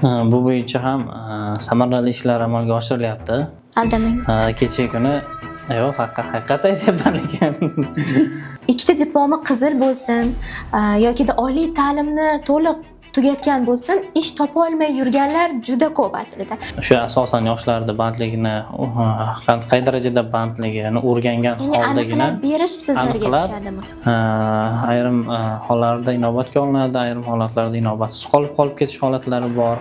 Bu bo'yicha ham samarali ishlar amalga oshirilyapti. Aldamang. Kecha kuni yo'q, haqiqat aytyapman lekin. Ikkita diplomi qizil bo'lsin, yokida oliy ta'limni to'liq tugatgan bo'lsin, ish topa olmay yurganlar juda ko'p aslida. O'sha asosan yoshlarni bandligini, qay darajada bandligini o'rgangan Ya'ni holdagina aniqlab berish sizlarga aniqlab, tushadimi? Ayrim hollarda inobatga olinadi, ayrim holatlarda inobatsiz qolib ketish holatlari bor.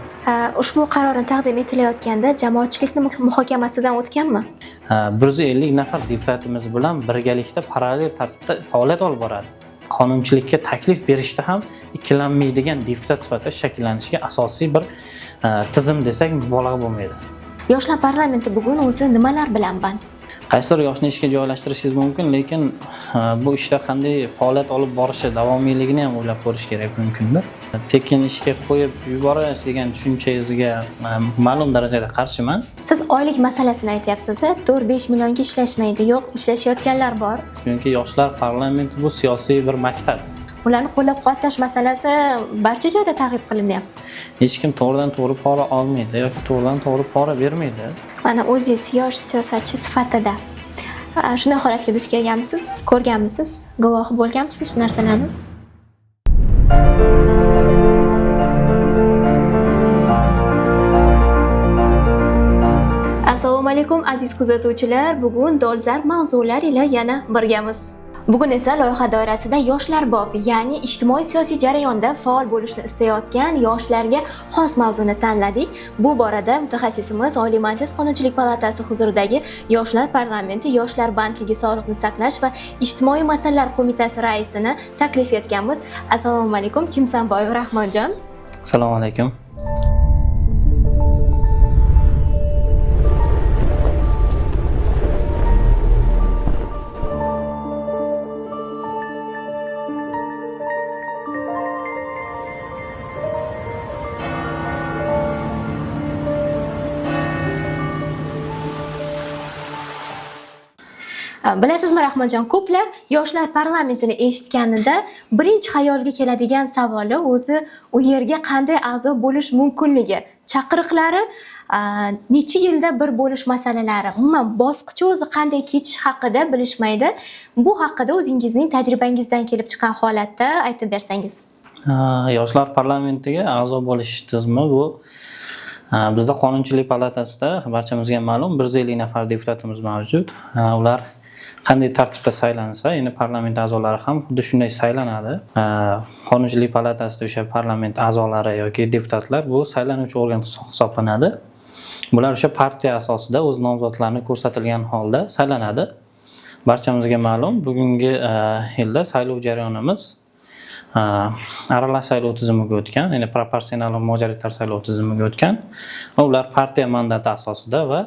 Ushbu qarorni taqdim etilayotganda jamoatchilikni muhokamasidan o'tganmi? 150 nafar deputatimiz bilan birgalikda parallel tartibda faoliyat olib boradi. Qonunchilikka taklif berishda ham ikkilanmaydigan deputat sifatida shakllanishiga asosiy bir tizim desak mubolag'a bo'lmaydi. Yoshlar parlamenti bugun o'zi nimalar bilan band? Qaysidir yoshni ishga joylashtirishingiz mumkin, lekin bu ishda qanday faoliyat olib borishi davomiyligini ham o'ylab ko'rish kerak mumkindir. Tekin ishga qo'yib yuborish degan tushunchangizga ma'lum darajada qarshiman. Siz oylik masalasini aytyapsiz-da, 4-5 millionga ishlashmaydi. Yo'q, ishlashayotganlar bor. Chunki yoshlar parlamenti bu siyosiy bir maktab. Ularni qo'llab-quvvatlash masalasi barcha joyda targ'ib qilinyapti. Hech kim to'g'ridan to'g'ri pora olmaydi yoki to'g'ridan to'g'ri pora bermaydi. Mana o'zingiz yosh siyosatchi sifatida shunday holatga duch kelganmisiz, ko'rganmisiz, guvohi bo'lganmisiz shu narsalarni? Assalomu alaykum aziz kuzatuvchilar. Bugun dolzarb mavzular ila yana birgamiz. Bugun esa loyiha doirasida yoshlar bob, ya'ni ijtimoiy-siyosiy jarayonda faol bo'lishni istayotgan yoshlarga xos mavzuni tanladik. Bu borada mutaxassisimiz Oliy Majlis Qonunchilik palatasi huzuridagi Yoshlar parlamenti, Yoshlar bandligi, sog'liqni saqlash va ijtimoiy masalalar qo'mitasi raisini taklif etganmiz. Assalomu alaykum, Kimsanboyev Rahmonjon. Assalomu alaykum. Bilasizmi Rahmonjon, ko'plar yoshlar parlamentini eshitganida birinchi xayolga keladigan savoli o'zi u yerga qanday a'zo bo'lish mumkinligi, chaqiriqlari, necha yilda bir bo'lish masalalari, umuman bosqichi o'zi qanday kechish haqida bilishmaydi. Bu haqida o'zingizning tajribangizdan kelib chiqqan holatda aytib bersangiz. Yoshlar parlamentiga a'zo bo'lish tizimi bu bizda Qonunchilik palatasida barchamizga ma'lum 150 nafar deputatimiz mavjud. Ular qanday tartibda saylansa, endi parlament a'zolari ham xuddi shunday saylanadi. Qonunchilik palatasida o'sha parlament a'zolari yoki deputatlar bu saylanuvchi organ hisoblanadi. Bular o'sha partiya asosida o'z nomzodlarini ko'rsatilgan holda saylanadi. Barchamizga ma'lum, bugungi yilda saylov jarayonimiz aralash saylov tizimiga o'tgan, ya'ni proporsional va majoritar saylov tizimiga o'tgan. Va ular partiya mandati asosida va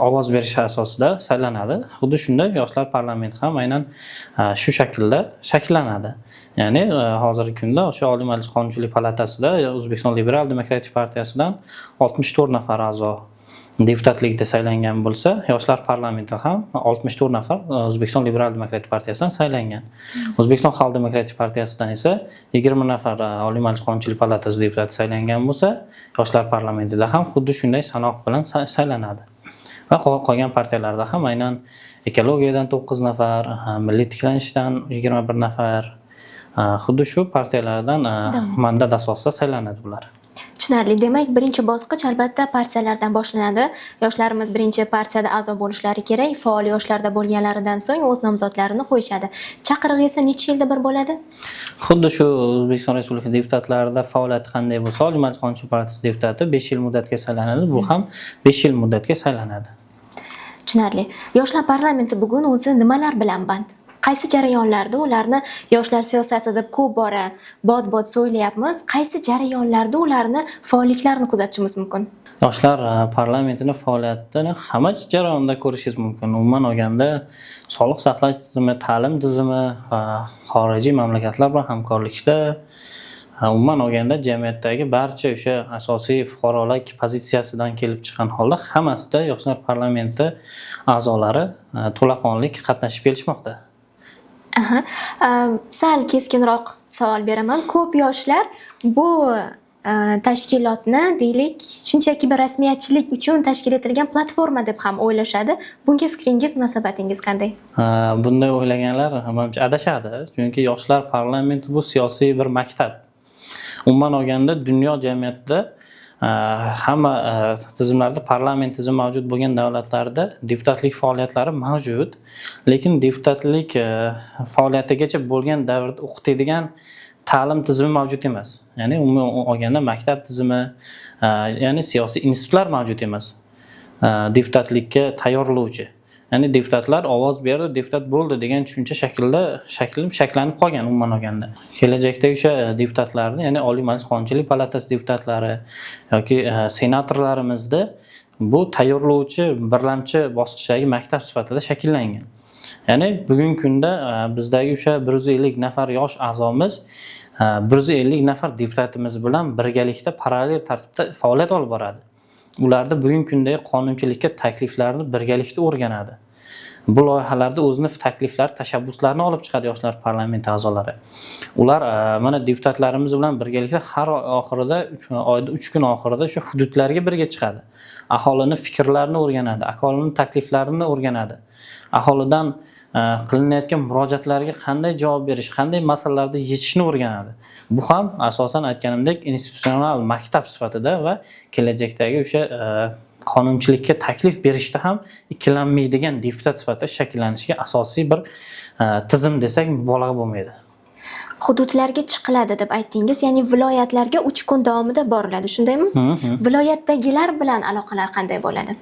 ovoz berish asosida saylanadi. Xuddi shunday yoshlar parlamenti ham aynan shu shaklda shakllanadi. Ya'ni hozirgi kunda o'sha Oliy Majlis Qonunchilik palatasida O'zbekiston Liberal Demokratik partiyasidan 64 nafar a'zo deputatlikda saylangan bo'lsa, yoshlar parlamenti ham 64 nafar O'zbekiston Liberal Demokratik partiyasidan saylangan. O'zbekiston Xalq Demokratik partiyasidan esa 20 nafar Oliy Majlis Qonunchilik palatasi deputati saylangan bo'lsa, yoshlar parlamentida ham xuddi shunday sanoq bilan saylanadi. Va qolgan partiyalarda ham aynan ekologiyadan 9 nafar, Milliy tiklanishdan 21 nafar, xuddi shu partiyalardan mandat asosida saylanadi bular. Tushunarli. Demak, birinchi bosqich albatta partiyalardan boshlanadi. Yoshlarimiz birinchi partiyada a'zo bo'lishlari kerak. Faol yoshlarda bo'lganlaridan so'ng o'z nomzodlarini qo'yishadi. Chaqiriq esa necha yilda bir bo'ladi? Xuddi shu O'zbekiston Respublikasi deputatlarida faoliyati qanday bo'lsa, Oliy Majlis Qonunchilik palatasi deputati 5 yil muddatga saylanadi. Bu ham 5 yil muddatga saylanadi. Tushunarli. Yoshlar parlamenti bugun o'zi nimalar bilan band? Qaysi jarayonlarda ularni yoshlar siyosati deb ko'p bora bot-bot so'ylayapmiz? Qaysi jarayonlarda ularni faolliklarini kuzatishimiz mumkin? Yoshlar parlamentini faoliyatini hamma jarayonda ko'rishingiz mumkin. Umuman olganda sog'liq saqlash tizimi, ta'lim tizimi va xorijiy mamlakatlar bilan hamkorlikda, umuman olganda jamiyatdagi barcha o'sha asosiy fuqarolar pozitsiyasidan kelib chiqqan holda hammasida yoshlar parlamenti a'zolari to'laqonli qatnashib kelishmoqda. Sal keskinroq savol beraman. Ko'p yoshlar bu Tashkilotni, deylik, shunchaki bir rasmiyatchilik uchun tashkil etilgan platforma deb ham o'ylashadi. Bunga fikringiz, munosabatingiz qanday? Bunday o'ylaganlar, manimcha, adashadi, chunki Yoshlar parlamenti bu siyosiy bir maktab. Umuman olganda, dunyo jamiyatida hamma tizimlarda, parlament tizimi mavjud bo'lgan davlatlarda deputatlik faoliyatlari mavjud, lekin deputatlik faoliyatigacha bo'lgan davrda o'qitadigan ta'lim tizimi mavjud emas. Ya'ni umuman olganda maktab tizimi, ya'ni siyosiy institutlar mavjud emas deputatlikka tayyorlovchi. Ya'ni deputatlar ovoz berdi, deputat bo'ldi degan tushuncha shaklda shakllanib qolgan. Umuman olganda, kelajakda o'sha deputatlarni, ya'ni Oliy Majlis Qonunchilik palatasi deputatlari yoki senatorlarimizni bu tayyorlovchi birlamchi bosqichdagi maktab sifatida shakllangan. Ya'ni bugungi kunda bizdagi o'sha 150 nafar yosh a'zomiz 150 nafar deputatimiz bilan birgalikda parallel tartibda faoliyat olib boradi. Ularda bugungi kundagi qonunchilikka takliflarni birgalikda o'rganadi. Bu loyihalarda o'zini takliflar, tashabbuslarini olib chiqadi Yoshlar parlamenti a'zolari. Ular mana deputatlarimiz bilan birgalikda har oy oxirida, oyda 3 kun oxirida o'sha hududlarga birga chiqadi. Aholini fikrlarini o'rganadi, aholini takliflarini o'rganadi. Aholidan qilinayotgan murojaatlarga qanday javob berish, qanday masalalarni yechishni o'rganadi. Bu ham asosan, aytganimdek, institutsional maktab sifatida va kelajakdagi o'sha qonunchilikka taklif berishda ham ikkilanmaydigan deputat sifatida shakllanishiga asosiy bir tizim desak, mubolag'a bo'lmaydi. Hududlarga chiqiladi deb aytdingiz, ya'ni viloyatlarga 3 kun davomida boriladi, shundaymi? Hı. Viloyatdagilar bilan aloqalar qanday bo'ladi?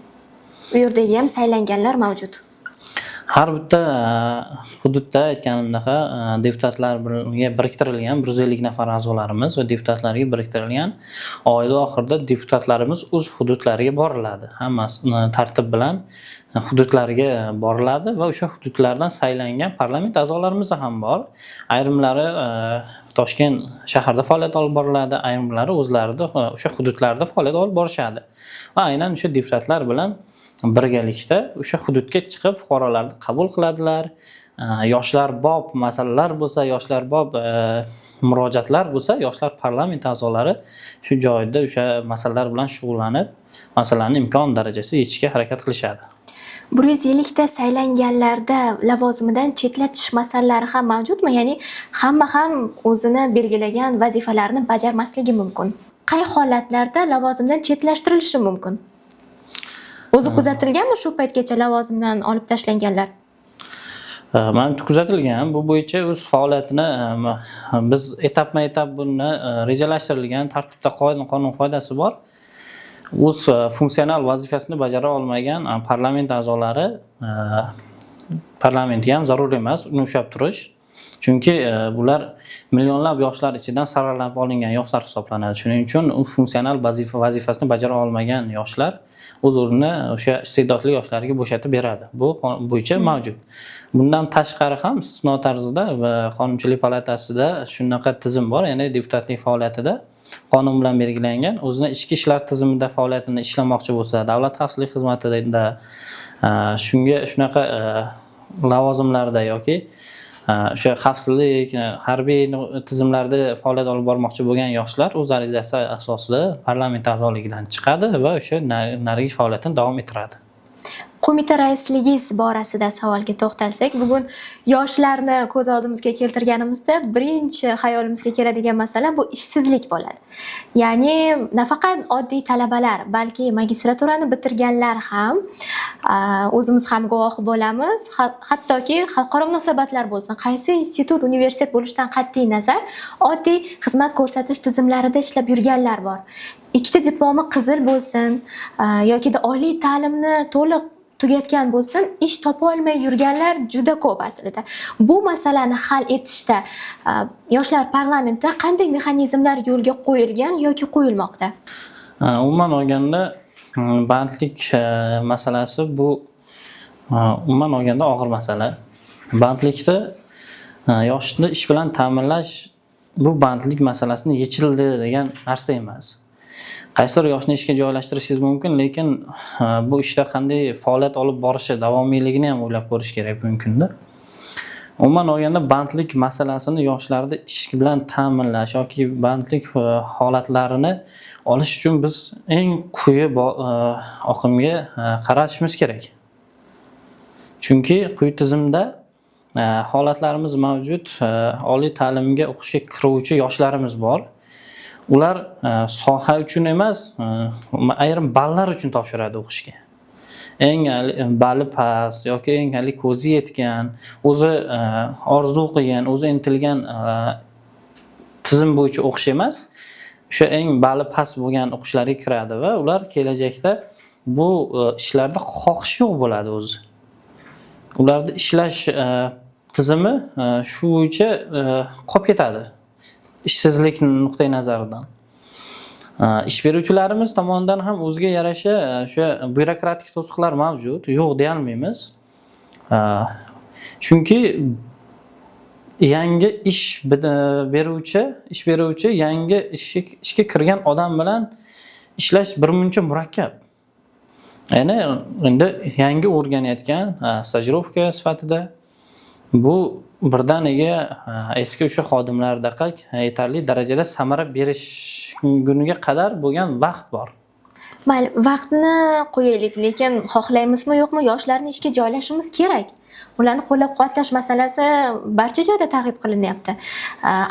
U yerdagi ham saylanganlar mavjud. Har bitta hududda, aytganimdaqa, deputatlarga biriktirilgan 150 nafar a'zolarimiz va deputatlarga biriktirilgan, oyda oxirida deputatlarimiz o'z hududlariga boriladi. Hammasi tartib bilan hududlarga boriladi va o'sha hududlardan saylangan parlament a'zolarimiz ham bor. Ayrimlari Toshkent shahrida faoliyat olib boriladi, ayrimlari o'zlarida o'sha hududlarda faoliyat olib borishadi. Va aynan o'sha deputatlar bilan birgalikda o'sha hududga chiqib, fuqarolarni qabul qiladilar. Yoshlar bob masalalar bo'lsa, yoshlar bob murojaatlar bo'lsa, Yoshlar parlamenti a'zolari shu joyda o'sha masalalar bilan shug'ullanib, masalani imkon darajasida yechishga harakat qilishadi. 150 ta saylanganlarda lavozimidan chetlatish masalalari ham mavjudmi? Ya'ni hamma ham o'zini belgilagan vazifalarini bajarmasligi mumkin. Qay holatlarda lavozimdan chetlashtirilishi mumkin? O'zi kuzatilganmi shu paytgacha lavozimdan olib tashlanganlar? Manimcha, kuzatilgan. Bu bo'yicha o'z faoliyatini biz etapma etap buni rejalashtirilgan tartibda, qonun qoidasi bor. O'z funksional vazifasini bajara olmagan parlament a'zolari, parlamentga ham zarur emas uni ushlab turish. Chunki bular millionlab yoshlar ichidan saralanib olingan yoshlar hisoblanadi. Shuning uchun u funksional vazifasini bajara olmagan yoshlar o'z o'rnini o'sha iste'dodli yoshlarga bo'shatib beradi. Bu bo'yicha mavjud. Bundan tashqari ham istisno tarzida va Qonunchilik palatasida shunaqa tizim bor, ya'ni deputatlik faoliyatida qonun bilan belgilangan, o'zini ichki ishlar tizimida faoliyatini ishlamoqchi bo'lsa, davlat xavfsizlik xizmatida, shunga shunaqa lavozimlarda yoki o'sha xavfsizlik, harbiy tizimlarda faoliyat olib bormoqchi bo'lgan yoshlar o'z arizasi asosida parlament a'zoligidan chiqadi va o'sha narigi faoliyatini davom ettiradi. Qo'mita raisligi borasida savolga to'xtalsak, bugun yoshlarni ko'z oldimizga keltirganimizda birinchi xayolimizga keladigan masala bu ishsizlik bo'ladi. Ya'ni nafaqat oddiy talabalar, balki magistraturani bitirganlar ham, o'zimiz ham guvohi bo'lamiz. Hattoki xalqaro munosabatlar bo'lsin, qaysi institut, universitet bo'lishidan qat'iy nazar, oddiy xizmat ko'rsatish tizimlarida ishlab yurganlar bor. Ikkita diplomi qizil bo'lsin, yokida oliy ta'limni to'liq tugatgan bo'lsin, ish topolmay yurganlar juda ko'p aslida. Bu masalani hal etishda Yoshlar parlamentida qanday mexanizmlar yo'lga qo'yilgan yoki qo'yilmoqda? Umuman olganda, bandlik masalasi bu umuman olganda og'ir masala. Bandlikda yoshni ish bilan ta'minlash bu bandlik masalasini yechildi degan narsa emas. Qaysidir yoshni ishga joylashtirishingiz mumkin, lekin bu ishda qanday faoliyat olib borishi, davomiyligini ham o'ylab ko'rish kerak bugungi kunda. Umuman olganda, bandlik masalasini, yoshlarni ish bilan ta'minlash yoki bandlik holatlarini olish uchun biz eng quyi oqimga qarashimiz kerak. Chunki quyi tizimda holatlarimiz mavjud, oliy ta'limga o'qishga kiruvchi yoshlarimiz bor. Ular soha uchun emas, ayrim ballar uchun topshiradi o'qishga. Eng bali past yoki eng haligi ko'zi yetgan, o'zi orzu qilgan, o'zi intilgan tizim bo'yicha o'qish emas, o'sha eng bali past bo'lgan o'qishlarga kiradi va ular kelajakda bu ishlarda xohish yo'q bo'ladi o'zi. Ularni ishlash tizimi shu bo'yicha qolib ketadi. Ishsizlik nuqtai nazaridan. Ish beruvchilarimiz tomonidan ham o'ziga yarasha o'sha byurokratik to'siqlar mavjud, yo'q deyolmaymiz. Chunki yangi ish beruvchi yangi ishga kirgan odam bilan ishlash birmuncha murakkab. Ya'ni endi yangi o'rganayotgan, stajirovka sifatida bu birdaniga eski o'sha xodimlardaqa yetarli darajada samara berish kuniga qadar bo'lgan vaqt bor. Mayli, vaqtni qo'yaylik, lekin xohlaymizmi yo'qmi, yoshlarni ishga joylashimiz kerak. Ularni qo'llab-quvvatlash masalasi barcha joyda targ'ib qilinyapti.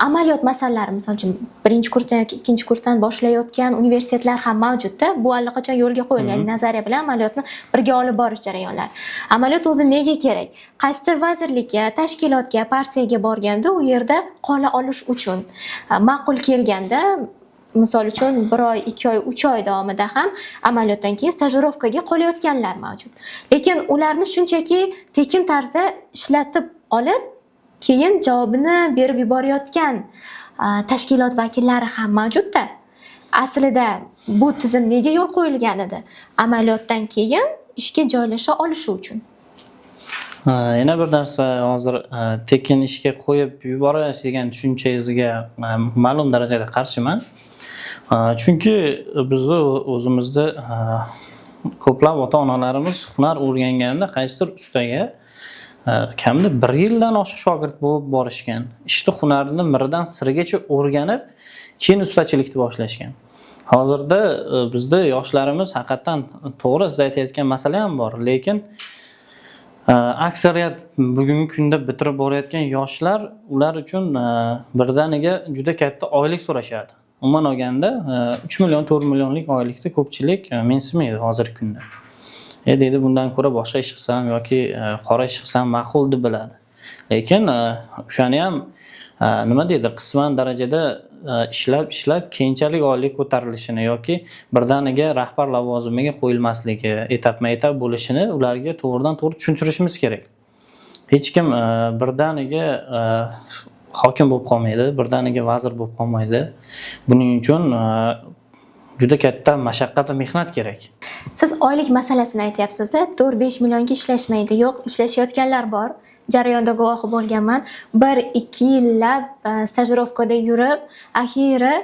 Amaliyot masalalari, misol uchun, birinchi kursdan yoki ikkinchi kursdan boshlayotgan universitetlar ham mavjudda. Bu allaqachon yo'lga qo'yilgan, ya'ni nazariya bilan amaliyotni birga olib borish jarayonlari. Amaliyot o'zi nega kerak? Qaysidir vazirlikka, tashkilotga, partiyaga borganda u yerda qola olish uchun, ma'qul kelganda, misol uchun, bir oy, 2 oy, 3 oy davomida ham amaliyotdan keyin stajirovkaga qolayotganlar mavjud. Lekin ularni shunchaki tekin tarzda ishlatib olib, keyin javobini berib yuborayotgan tashkilot vakillari ham mavjudda. Aslida bu tizim nega yo'l qo'yilgan edi? Amaliyotdan keyin ishga joylasha olishi uchun. Yana bir narsa, hozir tekin ishga qo'yib yuborish degan tushunchangizga ma'lum darajada qarshiman. Chunki bizni o'zimizda ko'plab ota-onalarimiz hunar o'rganganda qaysidir ustaga kamida bir yildan oshiq shogird bo'lib borishgan. Ishni, hunarni miridan sirigacha o'rganib, keyin ustachilikni boshlashgan. Hozirda bizda yoshlarimiz, haqiqatdan to'g'ri, siz aytayotgan masala ham bor, lekin aksariyat bugungi kunda bitirib borayotgan yoshlar, ular uchun birdaniga juda katta oylik so'rashadi. Umuman olganda, 3 million, 4 millionlik oylikni ko'pchilik mensimaydi hozirgi kunda. E deydi, bundan ko'ra boshqa ish qilsam yoki qora ish qilsam ma'qul deb biladi. Lekin o'shani ham nima deydi, qisman darajada ishlab ishlab keyinchalik oylik ko'tarilishini yoki birdaniga rahbar lavozimiga qo'yilmasligi, etapma etap bo'lishini ularga to'g'ridan to'g'ri tushuntirishimiz kerak. Hech kim birdaniga hokim bo'lib qolmaydi, birdaniga vazir bo'lib qolmaydi. Buning uchun juda katta mashaqqat va mehnat kerak. Siz oylik masalasini aytyapsizda, 4-5 millionga ishlashmaydi. Yo'q, ishlashayotganlar bor. Jarayonda guvohi bo'lganman. 1-2 yillab stajirovkada yurib, axiri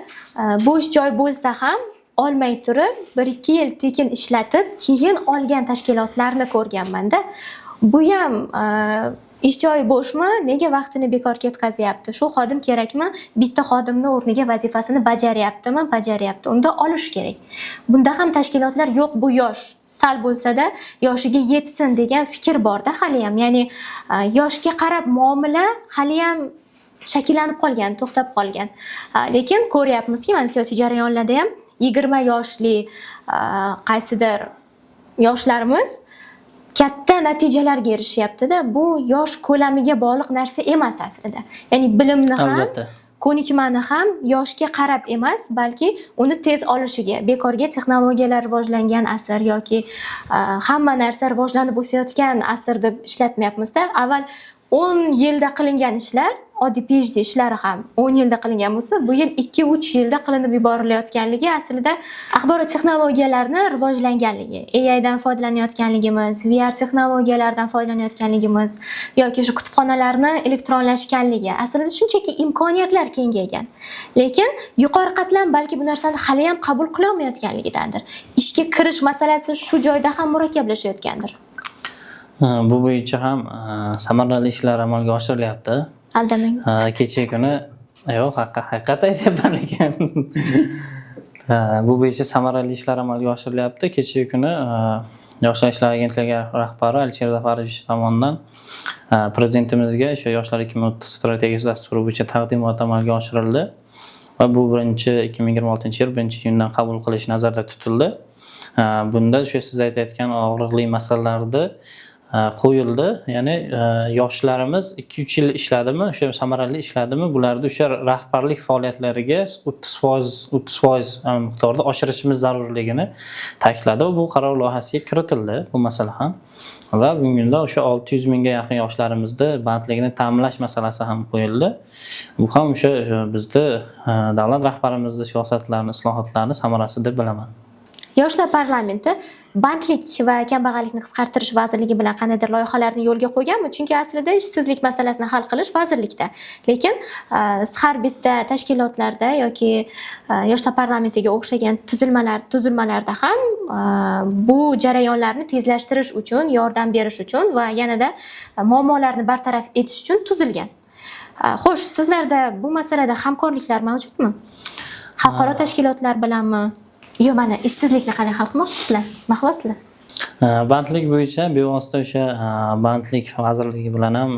bo'sh joy bo'lsa ham olmay turib, 1-2 yil tekin ishlatib, keyin olgan tashkilotlarni ko'rganmanda. Bu ham ish joyi bo'shmi, nega vaqtini bekor ketkazyapti? Shu xodim kerakmi? Bitta xodimni o'rniga vazifasini bajaryaptimi? Bajaryapti. Unda olish kerak. Bunda ham tashkilotlar yo'q, bu yosh, sal bo'lsa-da yoshiga yetsin degan fikr borda haliyam. Ya'ni yoshga qarab muomala haliyam shakllanib qolgan, to'xtab qolgan. Lekin ko'ryapmizki, mana siyosiy jarayonlarda ham 20 yoshli qaysidir yoshlarimiz katta natijalarga erishyapti-da. Bu yosh ko'lamiga bog'liq narsa emas aslida. Ya'ni bilimni ham, ko'nikmani ham yoshga qarab emas, balki uni tez olishiga. Bekorga texnologiyalar rivojlangan asr yoki hamma narsa rivojlanib o'sayotgan asr deb ishlatmayapmizda. Avval 10 yilda qilingan ishlar, oddiy PhD ishlari ham 10 yilda qilingan bo'lsa, bu yil 2-3 yilda qilinib yuborilayotganligi aslida axborot texnologiyalarini rivojlanganligi, AI dan foydalanayotganligimiz, VR texnologiyalardan foydalanayotganligimiz yoki shu kutubxonalarni elektronlashganligi, aslida shunchaki imkoniyatlar kengaygan. Lekin yuqori qatlam balki bu narsani haliyam qabul qilolmayotganligidandir. Ishga kirish masalasi shu joyda ham murakkablashayotgandir. Bu bo'yicha ham samarali ishlar amalga oshirilyapti. Aldamang. Kecha kuni, yo'q, haqiqat aytyapman lekin. Bu bo'yicha samarali ishlar amalga oshirilyapti. Kecha kuni Yoshlar ishlari agentligi rahbari Alisher Zafarovich tomonidan prezidentimizga o'sha Yoshlar 2030 strategiyasi dasturi bo'yicha taqdimot amalga oshirildi va bu birinchi 2026-yil 1-iyundan qabul qilish nazarda tutildi. Bunda o'sha siz aytayotgan og'riqli masalalarni qo'yildi. Ya'ni yoshlarimiz 2-3 yil ishladimi, o'sha samarali ishladimi, bularni o'sha rahbarlik faoliyatlariga 30% miqdorda oshirishimiz zarurligini ta'kidladi va bu qaror loyihasiga kiritildi bu masala ham. Va bugungi kunda o'sha 600 mingga yaqin yoshlarimizni bandligini ta'minlash masalasi ham qo'yildi. Bu ham o'sha bizni davlat rahbarimizni siyosatlarini, islohotlarini samarasi deb bilaman. Yoshlar parlamenti Bandlik va kambag'allikni qisqartirish vazirligi bilan qandaydir loyihalarni yo'lga qo'yganmi? Chunki aslida ishsizlik masalasini hal qilish vazirlikda. Lekin har bitta tashkilotlarda yoki Yoshlar parlamentiga o'xshagan tizilmalar, tuzilmalarda ham bu jarayonlarni tezlashtirish uchun, yordam berish uchun va yanada muammolarni bartaraf etish uchun tuzilgan. Xo'sh, sizlarda bu masalada hamkorliklar mavjudmi? Xalqaro tashkilotlar bilanmi? Yo, mana ishsizlikni qanday hal qilmoqchisizlar? Nima qilyapsizlar? Bandlik bo'yicha bevosita o'sha Bandlik vazirligi bilan ham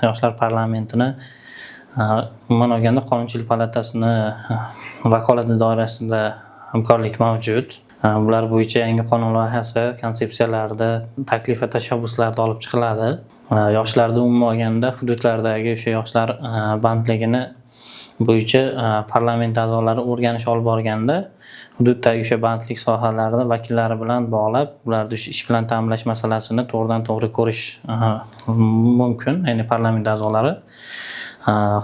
Yoshlar parlamentini, umuman olganda, Qonunchilik palatasini vakolati doirasida hamkorlik mavjud. Bular bo'yicha yangi qonun loyihasi, konsepsiyalarda, taklif va tashabbuslarda olib chiqiladi. Yoshlarni umuman olganda hududlardagi o'sha yoshlar bandligini bo'yicha parlament a'zolari o'rganish olib borganda hududdagi o'sha bandlik sohalarini vakillari bilan bog'lab, ularni o'sha ish bilan ta'minlash masalasini to'g'ridan to'g'ri ko'rish mumkin, ya'ni parlament a'zolari.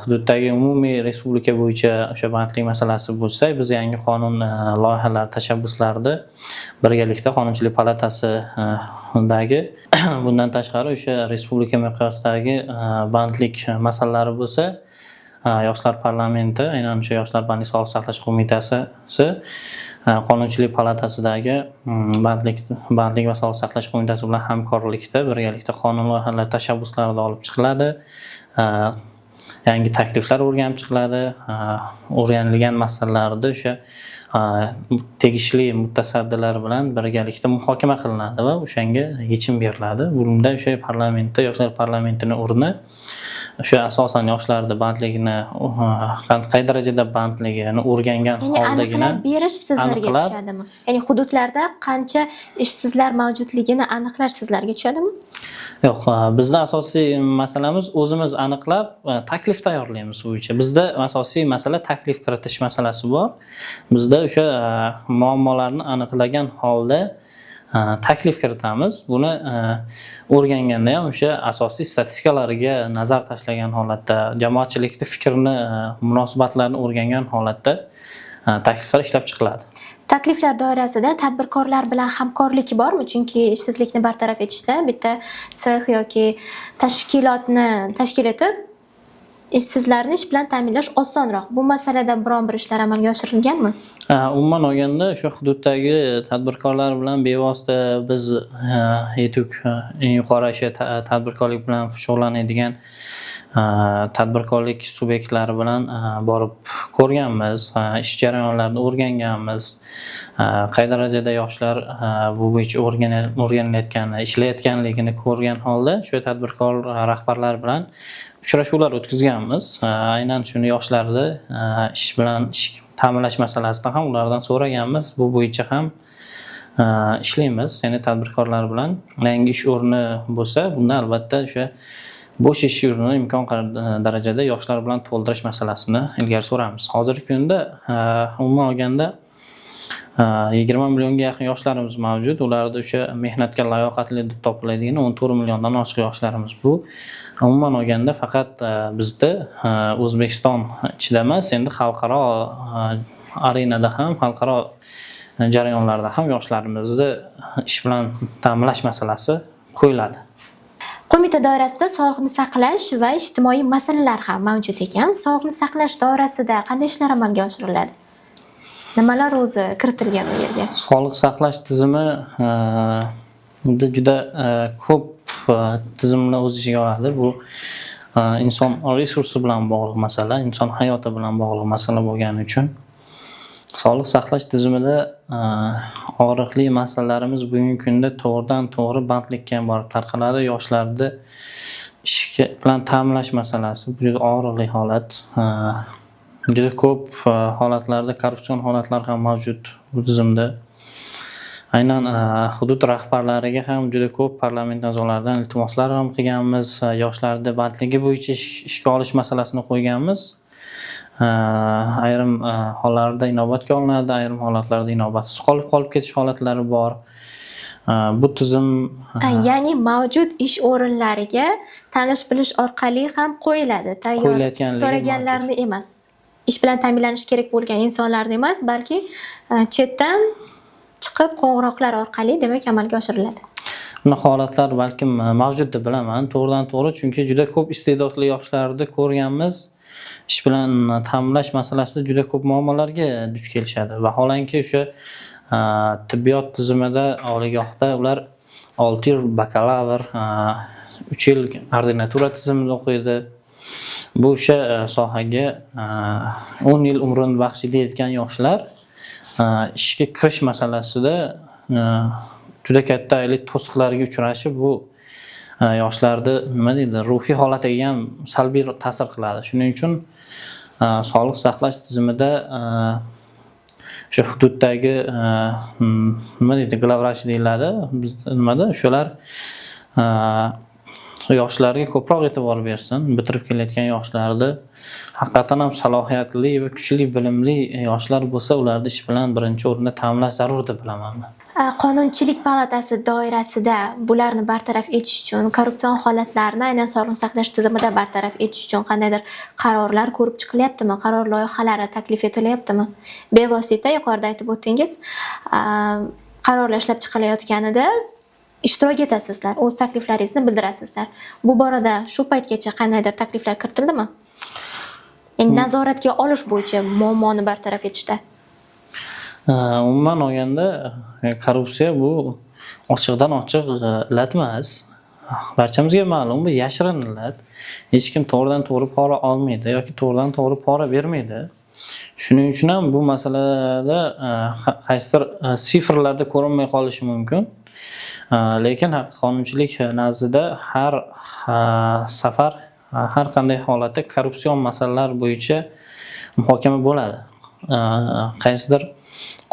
Hududdagi umumiy respublika bo'yicha o'sha bandlik masalasi bo'lsa, biz yangi qonun loyihalari, tashabbuslarni birgalikda Qonunchilik palatasidagi, bundan tashqari o'sha respublika miqyosidagi bandlik masalalari bo'lsa, Yoshlar parlamenti, aynan o'sha Yoshlar bandlik sog'liqni saqlash qo'mitasi Qonunchilik palatasidagi bandlik va sog'liqni saqlash qo'mitasi bilan hamkorlikda birgalikda qonun loyihalari tashabbuslarida olib chiqiladi. Yangi takliflar o'rganib chiqiladi. O'rganilgan masalalarda o'sha tegishli mutasaddilar bilan birgalikda muhokama qilinadi va o'shanga yechim beriladi. Bunda o'sha parlamentda Yoshlar parlamentini o'rni o'sha asosan yoshlarni bandligini, qay darajada bandligini o'rgangan Ya'ni holdagina aniqlab berish sizlarga tushadimi? Ya'ni hududlarda qancha ishsizlar mavjudligini aniqlash sizlarga tushadimi? Yo'q, bizda asosiy masalamiz o'zimiz aniqlab, taklif tayyorlaymiz bu bo'yicha. Bizda asosiy masala taklif kiritish masalasi bor. Bizda o'sha muammolarni aniqlagan holda taklif kiritamiz. Buni o'rganganda ham o'sha asosiy statistikalarga nazar tashlagan holatda, jamoatchilikni fikrini, munosabatlarni o'rgangan holatda takliflar ishlab chiqiladi. Takliflar doirasida tadbirkorlar bilan hamkorlik bormi? Chunki ishsizlikni bartaraf etishda bitta sex yoki tashkilotni tashkil etib, ishsizlarni ish bilan ta'minlash osonroq. Bu masalada biron bir ishlar amalga oshirilganmi? Umuman olganda, o'sha hududdagi tadbirkorlar bilan bevosita biz yetuk, eng yuqori o'sha tadbirkorlik bilan shug'ullanadigan tadbirkorlik subyektlari bilan borib ko'rganmiz, ish jarayonlarini o'rganganmiz, qay darajada yoshlar bu bo'yicha o'rganilayotgani, ishlayotganligini ko'rgan holda shu tadbirkor rahbarlar bilan uchrashuvlar o'tkazganmiz. Aynan shuni yoshlarni ish bilan ish ta'minlash masalasida ham ulardan so'raganmiz. Bu bo'yicha ham ishlaymiz, ya'ni tadbirkorlar bilan yangi ish o'rni bo'lsa, bunda albatta o'sha bo'sh ish o'rnini imkon qadar darajada yoshlar bilan to'ldirish masalasini ilgari suramiz. Hozirgi kunda umuman olganda 20 millionga yaqin yoshlarimiz mavjud. Ularda o'sha mehnatga layoqatli deb topiladigan 14 milliondan oshiq yoshlarimiz. Bu umuman olganda faqat bizda O'zbekiston ichida emas, endi xalqaro arenada ham, xalqaro jarayonlarda ham yoshlarimizni ish bilan ta'minlash masalasi qo'yiladi. Qo'mita doirasida sog'liqni saqlash va ijtimoiy masalalar ham mavjud ekan. Sog'liqni saqlash doirasida qanday ishlar amalga oshiriladi? Nimalar o'zi kiritilgan u yerga? Sog'liq saqlash tizimi juda ko'p tizimni o'z ichiga oladi. Bu inson resursi bilan bog'liq masala, inson hayoti bilan bog'liq masala bo'lgani uchun sog'liq saqlash tizimida og'riqli masalalarimiz bugungi kunda to'g'ridan to'g'ri bandlikka ham borib tarqaladi. Yoshlarni ishga bilan ta'minlash masalasi bu juda og'riqli holat. Juda ko'p holatlarda korrupsion holatlar ham mavjud bu tizimda. Aynan hudud rahbarlariga ham juda ko'p parlament a'zolaridan iltimoslar ham qilganmiz. Yoshlarni bandligi bo'yicha ishga olish masalasini qo'yganmiz. Ayrim hollarda inobatga olinadi, ayrim holatlarda inobatsiz qolib ketish holatlari bor. Bu tizim Ya'ni mavjud ish o'rinlariga tanish bilish orqali ham qo'yiladi. Tayyor Qo'yilayotganligi so'raganlarni emas. Ish bilan ta'minlanishi kerak bo'lgan insonlarni emas, balki chetdan chiqib qo'ng'iroqlar orqali, demak, amalga oshiriladi. Bunaqa holatlar balkim mavjud deb bilaman, to'g'ridan to'g'ri, chunki juda ko'p iste'dodli yoshlarni ko'rganmiz. Ish bilan ta'minlash masalasida juda ko'p muammolarga duch kelishadi. Vaholanki o'sha tibbiyot tizimida, oliygohda ular 6 yil bakalavr, 3 yil ordinatura tizimida o'qiydi. Bu o'sha sohaga 10 yil umrini baxsh etayotgan yoshlar ishga kirish masalasida juda katta to'siqlarga uchrashi bu yoshlarni, nima deydi, ruhiy holatiga ham salbiy ta'sir qiladi. Shuning uchun sog'liq saqlash tizimida o'sha hududdagi, nima deydi, главврач deyiladi bizda, nimada, o'shalar yoshlarga ko'proq e'tibor bersin. Bitirib kelayotgan yoshlarni haqiqatan ham salohiyatli va kuchli bilimli yoshlar bo'lsa, ularni ish bilan birinchi o'rinda ta'minlash zarur deb bilaman men. Qonunchilik palatasi doirasida bularni bartaraf etish uchun, korrupsion holatlarni aynan sog'liqni saqlash tizimida bartaraf etish uchun qandaydir qarorlar ko'rib chiqilyaptimi? Qaror loyihalari taklif etilyaptimi? Bevosita yuqorida aytib o'tdingiz, qarorlar ishlab chiqilayotganida ishtirok etasizlar, o'z takliflaringizni bildirasizlar. Bu borada shu paytgacha qandaydir takliflar kiritildimi? Ya'ni nazoratga olish bo'yicha muammoni bartaraf etishda. Umuman olganda, korrupsiya bu ochiqdan ochiq illat emas. Barchamizga ma'lum, bu yashirin illat. Hech kim to'g'ridan to'g'ri pora olmaydi yoki to'g'ridan to'g'ri pora bermaydi. Shuning uchun ham bu masalada qaysidir sifrlarda ko'rinmay qolishi mumkin. Lekin qonunchilik nazdida har safar har qanday holatda korrupsion masalalar bo'yicha muhokama bo'ladi. Qaysidir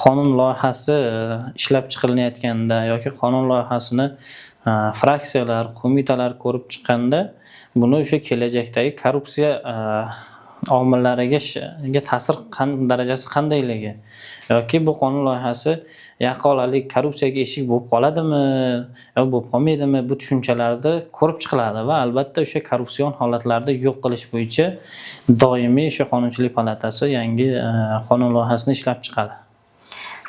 qonun loyihasi ishlab chiqilayotganda yoki qonun loyihasini fraksiyalar, qo'mitalar ko'rib chiqqanda buni o'sha kelajakdagi korrupsiya omillariga ta'sir darajasi qandayligi yoki bu qonun loyihasi yaqqol korrupsiyaga eshik bo'lib qoladimi yo bo'lib qolmaydimi, bu tushunchalarni ko'rib chiqiladi va albatta o'sha korrupsion holatlarni yo'q qilish bo'yicha doimiy o'sha qonunchilik palatasi yangi qonun loyihasini ishlab chiqadi.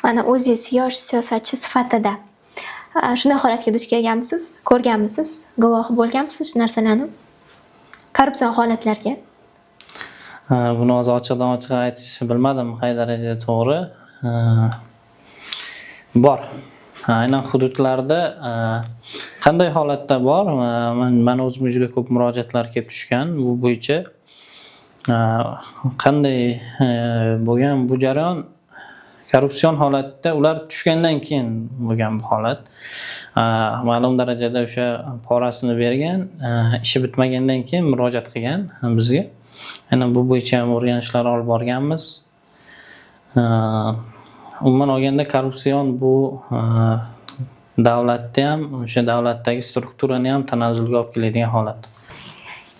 Mana o'zingiz yosh siyosatchi sifatida shunday holatga duch kelganmisiz, ko'rganmisiz, guvohi bo'lganmisiz shu narsalarni? Korrupsion holatlarga. Buni hozir ochiqdan ochiq aytish bilmadim qay darajada to'g'ri. Bor. Aynan hududlarda qanday holatda bor? Man o'zimga juda ko'p murojaatlar kelib tushgan bu bo'yicha. Qanday bo'lgan bu jarayon? Korrupsion holatda ular tushgandan keyin bo'lgan bu holat. Ma'lum darajada o'sha porasini bergan, ishi bitmagandan keyin murojaat qilgan bizga. Aynan bu bo'yicha ham o'rganishlar olib borganmiz. Umuman olganda korrupsion bu davlatda ham, o'sha davlatdagi strukturani ham tanazzulga olib keladigan holat.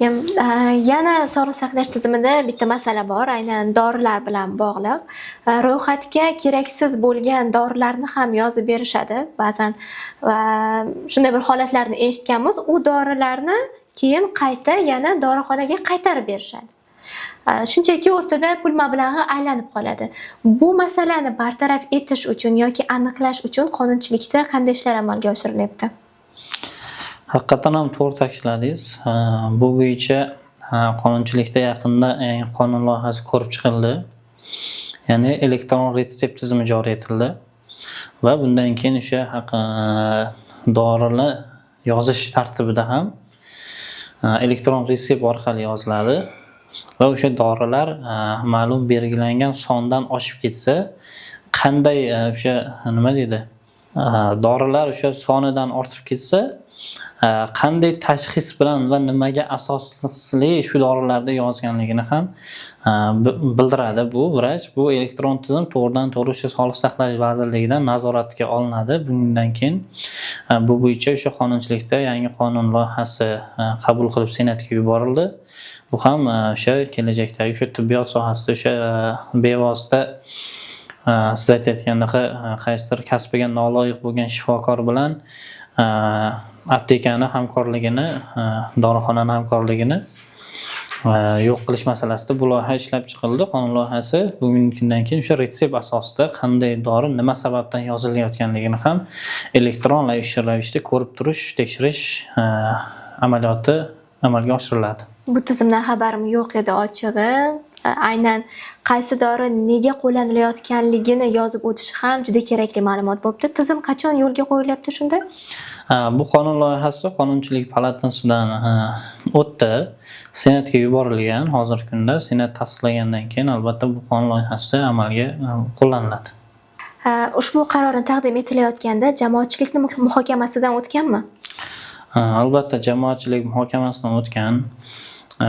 Yana sog'liqni saqlash tizimida bitta masala bor, aynan dorilar bilan bog'liq. Ro'yxatga keraksiz bo'lgan dorilarni ham yozib berishadi ba'zan va shunday bir holatlarni eshitganmiz. U dorilarni keyin qayta yana dorixonaga qaytarib berishadi. Shunchaki o'rtada pul mablag'i aylanib qoladi. Bu masalani bartaraf etish uchun yoki aniqlash uchun qonunchilikda qanday ishlar amalga oshirilyapti? Haqiqatan ham to'g'ri ta'kidladingiz. Bu bo'yicha qonunchilikda yaqinda qonun loyihasi ko'rib chiqildi. Ya'ni elektron retsept tizimi joriy etildi va bundan keyin o'sha dorilar yozish tartibida ham elektron retsept orqali yoziladi va o'sha dorilar ma'lum belgilangan sondan oshib ketsa, qanday o'sha nima deydi, dorilar o'sha sonidan ortib ketsa, qanday tashxis bilan va nimaga asosli shu dorilarni yozganligini ham bildiradi bu vrach. Bu elektron tizim to'g'ridan to'g'ri o'sha Sog'liqni saqlash vazirligidan nazoratga olinadi. Bundan keyin bu bo'yicha o'sha qonunchilikda yangi qonun loyihasi qabul qilib Senatga yuborildi. Bu ham o'sha kelajakdagi o'sha tibbiyot sohasida o'sha bevosita, siz aytayotgandaqa, qaysidir kasbiga noloyiq bo'lgan shifokor bilan aptekani hamkorligini, dorixonani hamkorligini yo'q qilish masalasida bu loyiha ishlab chiqildi, qonun loyihasi. Bugungi kundan keyin o'sha retsept asosida qanday dori nima sababdan yozilayotganligini ham elektron ravishda ko'rib turish, tekshirish amaliyoti amalga oshiriladi. Bu tizimdan xabarim yo'q edi ochig'i. Aynan qaysi dori nega qo'llanilayotganligini yozib o'tish ham juda kerakli ma'lumot bo'libdi. Tizim qachon yo'lga qo'yilyapti shunda? Bu qonun loyihasi Qonunchilik palatasidan o'tdi, Senatga yuborilgan. Hozirgi kunda Senat tasdiqlagandan keyin albatta bu qonun loyihasi amalga qo'llaniladi. Ushbu qarorni taqdim etilayotganda jamoatchilikni muhokamasidan o'tganmi? Albatta jamoatchilik muhokamasidan o'tgan.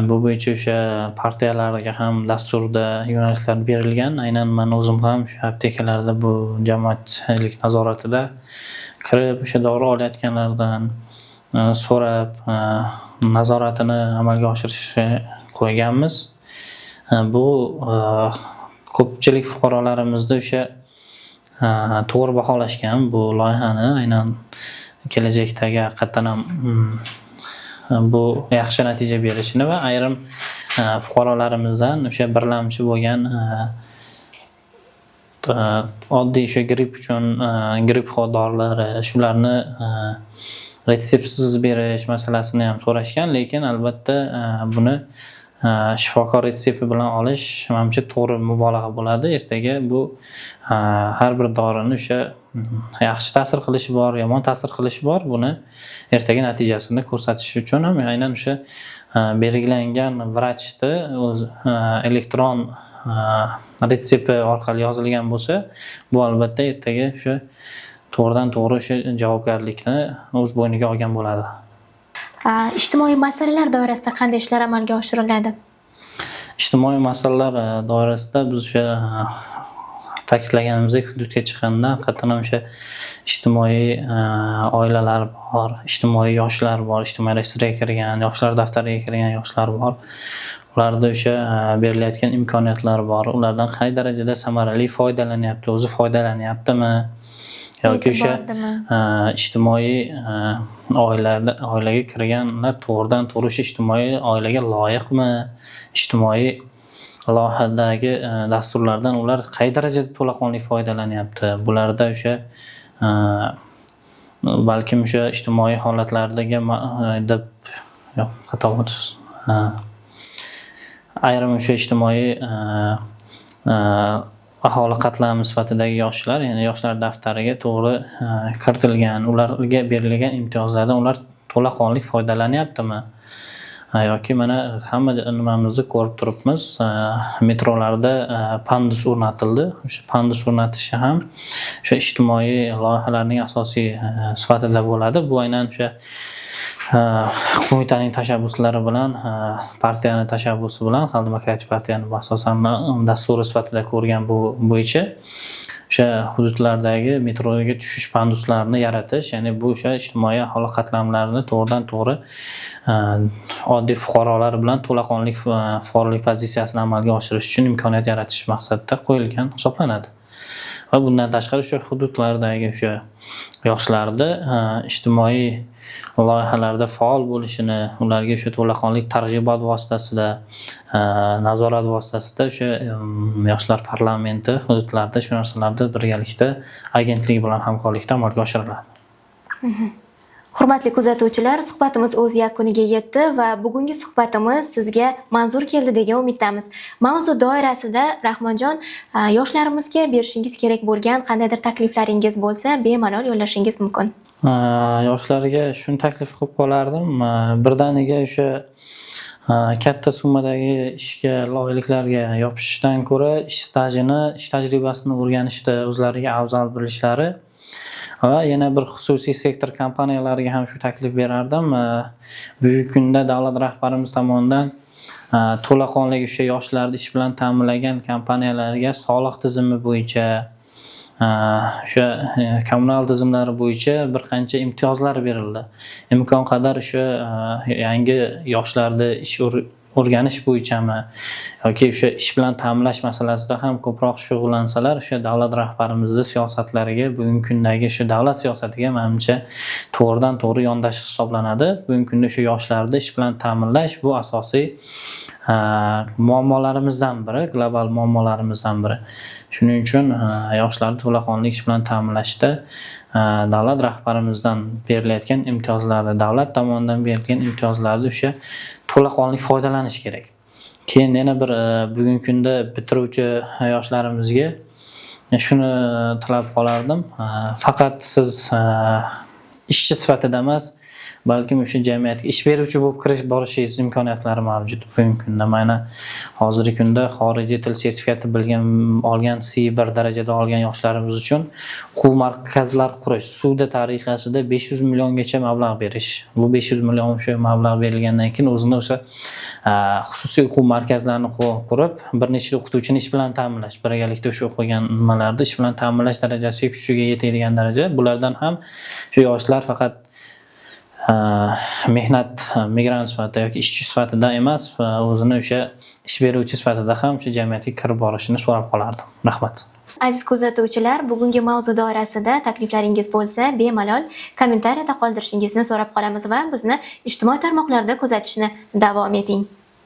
Bu bo'yicha o'sha partiyalarga ham dasturda yo'nalishlar berilgan. Aynan man o'zim ham o'sha aptekalarda bu jamoatchilik nazoratida kirib, o'sha dori olayotganlardan so'rab, nazoratini amalga oshirishni qo'yganmiz. Bu ko'pchilik fuqarolarimizda o'sha to'g'ri baholashgan bu loyihani, aynan kelajakdagi haqiqatdan ham bu yaxshi natija berishini va ayrim fuqarolarimizdan o'sha birlamchi bo'lgan oddiy o'sha gripp uchun gripp dorilari, shularni retseptsiz berish masalasini ham so'rashgan, lekin albatta buni shifokor retsepti bilan olish manimcha to'g'ri mubolag'a bo'ladi. Ertaga bu har bir dorini o'sha yaxshi ta'sir qilishi bor, yomon ta'sir qilishi bor. Buni ertaga natijasini ko'rsatish uchun ham aynan o'sha belgilangan vrachni o'zi elektron retsepti orqali yozilgan bo'lsa, bu albatta ertaga o'sha to'g'ridan to'g'ri o'sha javobgarlikni o'z bo'yniga olgan bo'ladi. Ijtimoiy masalalar doirasida qanday ishlar amalga oshiriladi? Ijtimoiy masalalar doirasida biz o'sha ta'kidlaganimizdek, hududga chiqqanda haqiqatdan ham o'sha ijtimoiy oilalar bor, ijtimoiy yoshlar bor, ijtimoiy reyestrga kirgan, yoshlar daftariga kirgan yoshlar bor. Ularda o'sha berilayotgan imkoniyatlar bor. Ulardan qay darajada samarali foydalanyapti, o'zi foydalanyaptimi yoki Yetib o'sha bordimi? Ijtimoiy oilada, oilaga kirganlar to'g'ridan to'g'ri o'sha ijtimoiy oilaga loyiqmi? Ijtimoiy loyihadagi dasturlardan ular qay darajada to'laqonli foydalanyapti? Bularda o'sha balkim o'sha ijtimoiy holatlardagi deb, yo'q, xato bo'ldi. Ayrim o'sha ijtimoiy aholi qatlami sifatidagi yoshlar, ya'ni yoshlar daftariga to'g'ri kiritilgan, ularga berilgan imtiyozlardan ular to'laqonli foydalanyaptimi? Yoki mana hamma nimamizni ko'rib turibmiz, metrolarda pandus o'rnatildi. O'sha pandus o'rnatishi ham o'sha ijtimoiy loyihalarning asosiy sifatida bo'ladi. Bu aynan o'sha qo'mitaning tashabbuslari bilan, partiyani tashabbusi bilan, Xalq demokratik partiyani asosan dasturi sifatida ko'rgan bu bo'yicha o'sha hududlardagi metroga tushish panduslarini yaratish, ya'ni bu o'sha ijtimoiy aholi qatlamlarini to'g'ridan to'g'ri oddiy fuqarolar bilan to'laqonli fuqarolik pozitsiyasini amalga oshirish uchun imkoniyat yaratish maqsadida qo'yilgan hisoblanadi. Va bundan tashqari o'sha hududlardagi o'sha yoshlarni ijtimoiy loyihalarda faol bo'lishini, ularga o'sha to'laqonli targ'ibot vositasida, nazorat vositasida o'sha yoshlar parlamenti hududlarda shu narsalarni birgalikda agentlik bilan hamkorlikda amalga oshiriladi. Hurmatli kuzatuvchilar, suhbatimiz o'z yakuniga yetdi va bugungi suhbatimiz sizga manzur keldi degan umiddamiz. Mavzu doirasida Rahmonjon, yoshlarimizga berishingiz kerak bo'lgan qandaydir takliflaringiz bo'lsa, bemalol yo'llashingiz mumkin. Yoshlarga shuni taklif qilib qolardim. Birdaniga o'sha katta summadagi ishga, oyliklarga yopishishdan ko'ra ish stajini, ish tajribasini o'rganishda o'zlariga afzal bilishlari va yana bir xususiy sektor kompaniyalariga ham shu taklif berardim. Bugungi kunda davlat rahbarimiz tomonidan to'laqonli o'sha yoshlarni ish bilan ta'minlagan kompaniyalarga soliq tizimi bo'yicha, o'sha kommunal tizimlari bo'yicha bir qancha imtiyozlar berildi. Imkon qadar o'sha yangi yoshlarni ish o'rganish bo'yichami yoki o'sha ish bilan ta'minlash masalasida ham ko'proq shug'ullansalar, o'sha davlat rahbarimizni siyosatlariga, bugungi kundagi shu davlat siyosatiga manimcha to'g'ridan to'g'ri yondashish hisoblanadi. Bugungi kunda o'sha yoshlarni ish bilan ta'minlash bu asosiy muammolarimizdan biri, global muammolarimizdan biri. Shuning uchun yoshlarni to'laqonli ish bilan ta'minlashda davlat rahbarimizdan berilayotgan imtiyozlarni, davlat tomonidan berilgan imtiyozlarni o'sha to'laqonli foydalanish kerak. Keyin yana bir bugungi kunda bitiruvchi yoshlarimizga shuni tilab qolardim. Faqat siz ishchi sifatida emas, balkim o'sha jamiyatga ish beruvchi bo'lib kirish borishingiz imkoniyatlari mavjud bugungi kunda. Mana hozirgi kunda xorijiy til sertifikati bilgan olgan, C1 darajada olgan yoshlarimiz uchun o'quv markazlar qurish, ssuda tariqasida 500 milliongacha mablag' berish. Bu 500 million o'sha mablag' berilgandan keyin o'zini o'sha xususiy o'quv markazlarini qurib, bir necha o'qituvchini ish bilan ta'minlash, birgalikda o'sha o'qigan nimalarni ish bilan ta'minlash darajasiga, kuchiga yetadigan daraja. Bulardan ham shu yoshlar faqat mehnat migrant sifatida yoki ishchi sifatida emas, o'zini o'sha ish beruvchi sifatida ham shu jamiyatga kirib borishini so'rab qolardim. Rahmat. Aziz kuzatuvchilar, bugungi mavzu doirasida takliflaringiz bo'lsa, bemalol kommentariyada qoldirishingizni so'rab qolamiz va bizni ijtimoiy tarmoqlarda kuzatishni davom eting.